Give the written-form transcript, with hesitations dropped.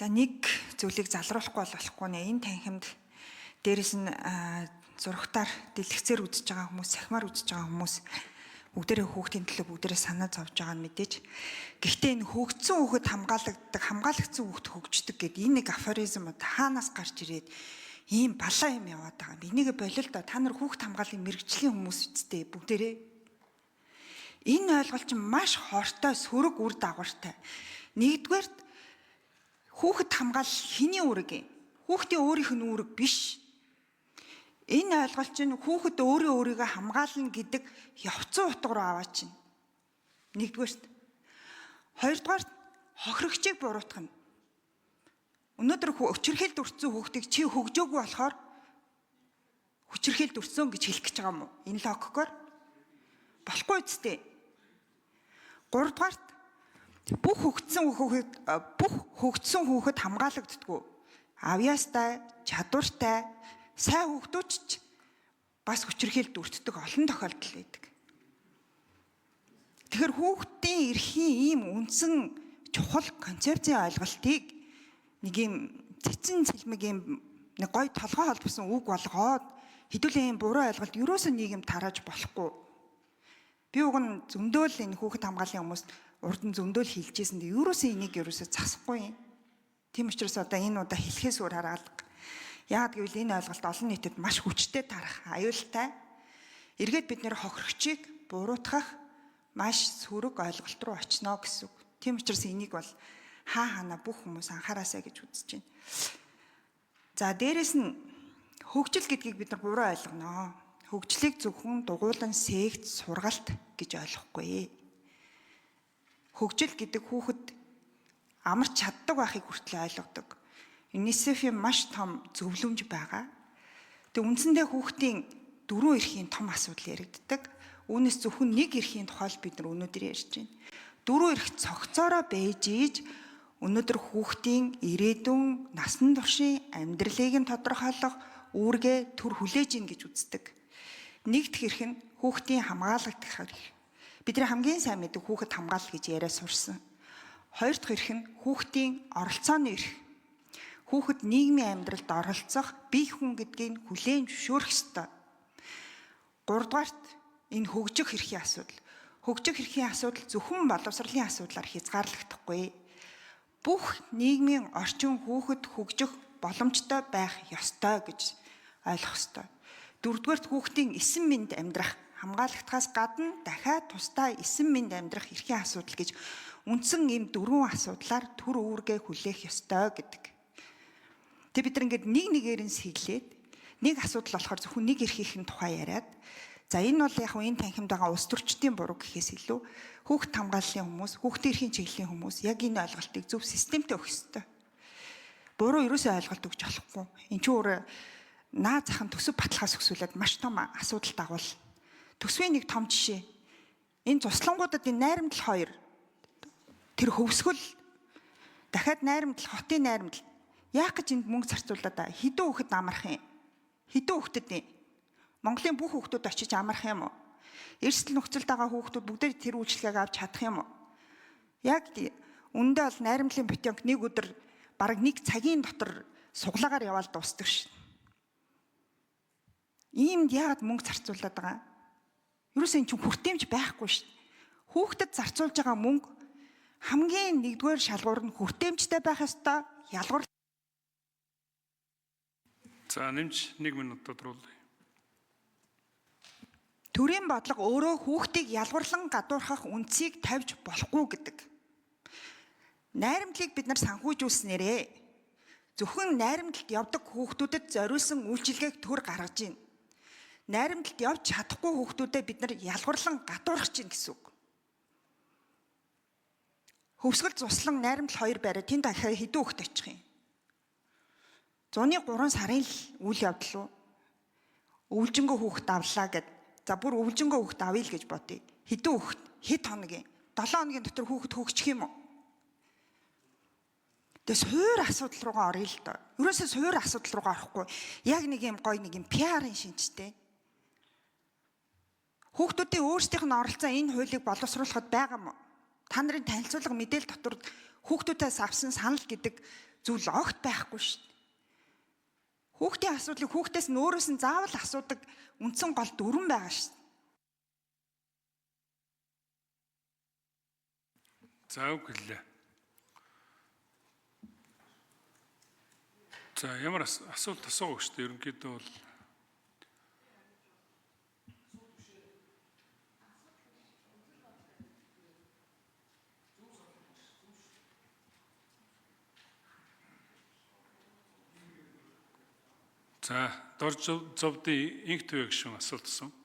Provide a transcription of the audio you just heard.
За, нэг зүйлийг залруулахгүй бол болохгүй нэ. Энэ танхимд дээрэс нь зурагтаар дэлгэцээр үзэж байгаа хүмүүс, сахимаар үзэж байгаа хүмүүс бүгдээрээ хүүхдийн төлөө бүгдээрээ санаа зовж байгаа нь мэдээж. Гэхдээ энэ хөгжсөн хүүхэд хамгаалагддаг, хамгаалагдсан хүүхэд хөгждөг гэдэг энэ нэг афоризм хаанаас гарч ирээд ийм балаа юм яваад байгаа юм. Энийг болил доо. Та нар хүүхд хамгааллын мэргэжлийн хүмүүс үсттэй бүгдээрээ. Энэ ойлголт чинь маш хортой, сөрөг үр дагавартай. Нэгдүгээрт, хүүхэд хамгаалал хэний үүрэг юм? Хүүхдийн өөрийнх нь үүрэг биш. Энэ ойлголт чинь хүүхэд өөрөө өөрийгөө хамгаална гэдэг явцсан утга руу аваачин. Нэгдүгээрт. Хоёрдугаарт, хохирогчийг буруутгах нь. Өнөөдөр хүчирхийлэлд өртсөн хүүхдийг чи хөгжөөгүй болохоор хүчирхийлэлд өртсөн гэж хэлэх гэж байгаа юм уу? Энэ логикоор болохгүй үсттэй. Гуравдугаарт, бүх хөгжсөн хүүхэд хамгаалагддаггүй. Авьяастай, чадвартай, сайн хүүхдүүд ч бас хүчирхийлэлд өртдөг олон тохиолдол байдаг. Тэгэхээр хүүхдийн эрхийн ийм үндсэн чухал концепцийн ойлголтыг нэг ийм цэцэн цэлмэг, ийм нэг гой толгой холбосон үг болгоод хэдүүлээ ийм буруу ойлголт ерөөсөө нийгэм тарааж болохгүй. Би уг нь зөндөөл энэ хүүхэд хамгааллын хүмүүс урд нь зөндөөл хэлжсэн. Ерөөсөө энийг ерөөсөө засахгүй юм. Тийм учраас одоо энэ удаа хэлэхээс өөр арга. Яагаад гэвэл энэ ойлголт олон нийтэд маш хүчтэй тарах аюултай. Эргээд бид нэр хохирогчийг буруутгах маш сөрөг ойлголт руу очно гэсэн үг. Тийм учраас энийг бол хаа хаана бүх хүмүүс анхаараасай гэж үзэж байна. За, дээрэс нь хөгжил гэдгийг бид нар буруу ойлгоно. Хөгжлийг зөвхөн дугуйлан сект, сургалт гэж ойлгохгүй. Хөгжил гэдэг хүүхэд амарч чаддаг байхыг хүртэл ойлгодог. UNICEF-ийн маш том зөвлөмж байгаа. Тэгээ үндсэндээ хүүхдийн дөрвөн эрхийн том асуудал яригддаг. Үүнээс зөвхөн нэг эрхийн тухай л бид нар өнөөдөр ярьж байна. Дөрвөн эрх цогцоороо байж ийж өнөөдөр хүүхдийн ирээдүйн насан туршийн амьдралыг нь тодорхойлох үүргээ төр хүлээж ийн гэж үздэг. Нэгдэх эрх нь хүүхдийн хамгаалагдах эрх. Бидний хамгийн сайн мэддэг хүүхэд хамгаалал гэж яриа сурсан. Хоёр дахь эрх нь хүүхдийн оролцооны эрх. Хүүхэд нийгмийн амьдралд оролцох, бие хүн гэдгийг хүлээн зөвшөөрөх ёстой. Гуравдугаарт, энэ хөгжих эрхийн асуудал. Хөгжих эрхийн асуудал зөвхөн боловсролын асуудлаар хязгаарлагдахгүй. Бүх нийгмийн орчин хүүхэд хөгжих боломжтой байх ёстой гэж ойлгох ёстой. Дөрөвдүгээрт, хүүхдийн эсэн мэнд амьдрах, хамгаалагдахаас гадна дахиад тусдаа эсэн мэнд амьдрах эрхийн асуудал гэж үндсэн ийм дөрвөн асуудлаар төр үүргээ хүлээх ёстой гэдэг. Тэг бид нар ингээд нэг нэгээр нь сэглээд, нэг асуудал болохоор зөвхөн нэг эрхийнх нь тухай яриад, за, энэ бол яг энэ танхимд байгаа улс төрчдийн буруу гэхээс илүү хүүхд хамгааллын хүмүүс, хүүхдийн эрхийн чиглэлийн хүмүүс яг энэ ойлголтыг зөв системтэй өгөх ёстой. Буруу ерөөсөө ойлголт өгч болохгүй. Энд чинь өөр наа захан төсөв баталгаа сөхсүүлээд маш том асуудал дагуул. Төсвийн нэг том жишээ. Энэ зуслангуудад энэ Найрамдал хоёр, тэр Хөвсгөл, дахиад Найрамдал, хотын Найрамдал яах гэж энд мөнгө зарцуулаад байгаа? Хэдэн хүүхэд амрах юм? Хэдэн хүүхдэд юм? Монголын бүх хүүхдүүд очиж амрах юм уу? Эрсдэл нөхцөлд байгаа хүүхдүүд бүгдээ тэр үйлчилгээг авч чадах юм уу? Яг үүндээ бол Найрамдлын Потёмк нэг өдөр, бараг нэг цагийн дотор сугалаагаар яваал дуусдаг шин. Иймд яагаад мөнгө зарцуулаад байгаа? Ерөөсөө эн чинь хүртээмж байхгүй шүү дээ. Хүүхдэд зарцуулж байгаа мөнгө хамгийн нэгдүгээр шалгуур нь хүртээмжтэй байх ёстой. Ялгуур За, нэмж 1 минут тодруулъя. Төрийн бодлого өөрөө хүүхдийг ялгуурлан гадуурхах үндсийг тавьж болохгүй гэдэг. Найрамдлыг бид нар санхүүжүүлснээрээ зөвхөн Найрамдалд явдаг хүүхдүүдэд зориулсан үйлчилгээг төр гаргаж байна. Найрамдалд явж чадахгүй хүүхдүүдэд бид нар ялгуурлан гадуурхаж байна гэсэн үг. Хөвсгөл, Зуслан, Найрамдал хоёр бариад тэнд дахиад хэдэн хүүхэд очих юм? Зуны 3 сарын л үйл явдал уу? Өвлжөнгөө хүүхэд авлаа гэд. За, бүр өвлжөнгөө хүүхэд авъя л гэж бодъё. Хэдэн хүүхэд? Хэд хоногийн? 7 хоногийн дотор хүүхэд хөгжих юм уу? Тэгээ суур асуудал руугаа оръё л доо. Ерөөсөө суур асуудал руугаа орохгүй. Яг нэг юм гой, нэг юм PR-ын шинжтэй. Хүүхдүүдийн өөрсдийнх нь оролцоо энэ хуулийг боловсруулахад байгаа юм уу? Та нарын танилцуулга мэдээлэл дотор хүүхдүүдээс авсан санал гэдэг зүйл огт байхгүй шүү дээ. Хүүхдийн асуудлыг хүүхдээс нь өөрөөс нь заавал асуудаг үндсэн гол дүрэн байгаа шүү дээ. За үг хэллээ. За ямар асуулт асууг шүү дээ. Ерөнхийдөө бол За Дорж зовдын инх түвэ гишүүн асуулт асуув.